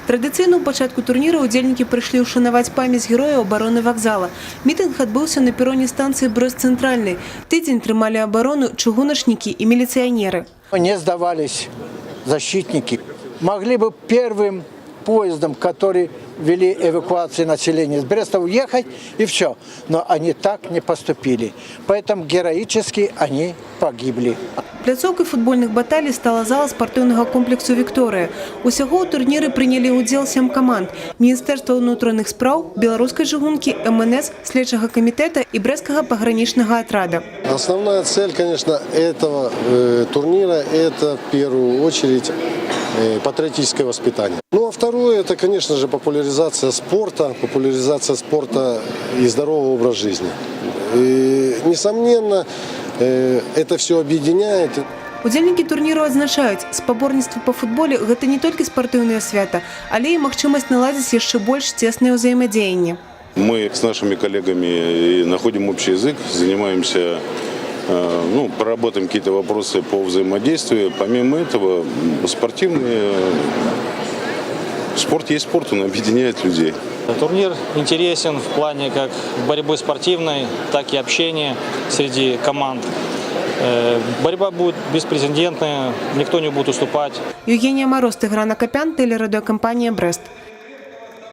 Традыцыйна ў пачатку турніра ўдзельнікі прыйшлі ўшанаваць памяць герояў абароны вакзала. Мітынг адбыўся на пероне станцыі Брэст-Цэнтральны. Тыдзень трымалі абарону чыгуначнікі і міліцыянеры. Не сдавались защитники. Могли бы первым поездом, который вели эвакуацию населения с Бреста, уехать, и все. Но они так не поступили. Поэтому героически они погибли. Пляцоўкай футбольных баталій стала зала спартыўнага комплексу «Вікторыя». Усяго ў турніры прынялі ўдзел сем каманд: Міністэрства ўнутраных спраў, Беларускай чыгункі, МНС, Следчага камітэта і Брэсцкага пагранічнага атрада. Основная цель, конечно, этого турнира – это в первую очередь патриотическое воспитание. Ну а второе – это, конечно же, популяризация спорта и здорового образа жизни. И, несомненно, это все объединяет. Удзельнікі турніру адзначаюць, спаборніцтва па футболе — гэта не толькі спартыўнае свята, але і магчымасць наладзіць яшчэ больш цеснае ўзаемадзеянне. Мы с нашими коллегами находим общий язык, занимаемся, ну, проработаем какие-то вопросы по взаимодействию. Помимо этого, спорт есть спорт, он объединяет людей. Турнир интересен в плане как борьбы спортивной, так и общения среди команд. Борьба будет беспрецедентная, никто не будет уступать. Яўгенія Мароз, Тыгран Акапян, тэлерадыёкампанія «Брэст».